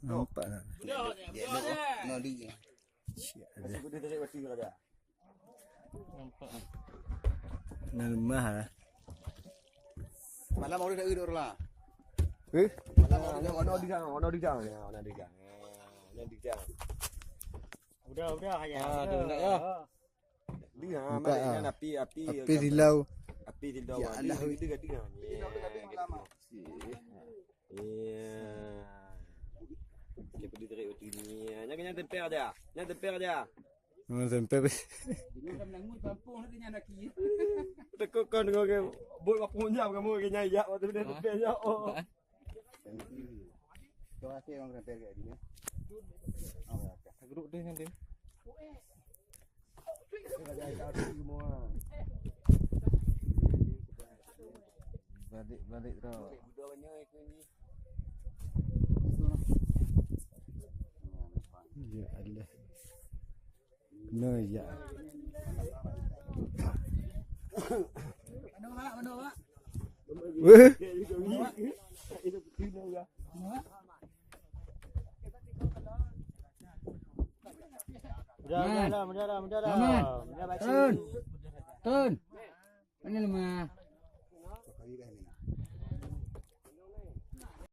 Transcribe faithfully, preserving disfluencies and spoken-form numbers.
Nampak tak? Dia nak, nak di. Siap dia. Masuk ke dia tarik batu dah. Nampak. Nah, lemah lah. Malam orang dah duduk lah. Eh? Malam orang dah, orang dah di sana, orang dah di sana. Ya, orang dah di sana. Ya, orang dah di sana. Udah, udah, ayah. Ah, dah, dah, ya. Di ha, nampak, balik ah. Nyan api, api, api silau. Api silau. Ya Allah. Dia, dia, dia, dia. Ya, gitu. Ya. Dia pergi tarik batu ni. Nyan, nyan tempel aja. Nyan tempel aja. Nyan tempel. Dia orang menanggung kampung nanti nyan lagi. Tekuk kon dengan ke bot bapung jam kamu ke nyai jak waktu dia tempel jak. Oh. Terima kasih orang tempel kat sini. Oh, ya. Grup dia nanti. Balik, balik tau. Ya Allah. Kena ya. Weh. Udah, udah, udah, udah, udah, udah. Aman. Udah, baca. Tun. Tun. Mana lemah?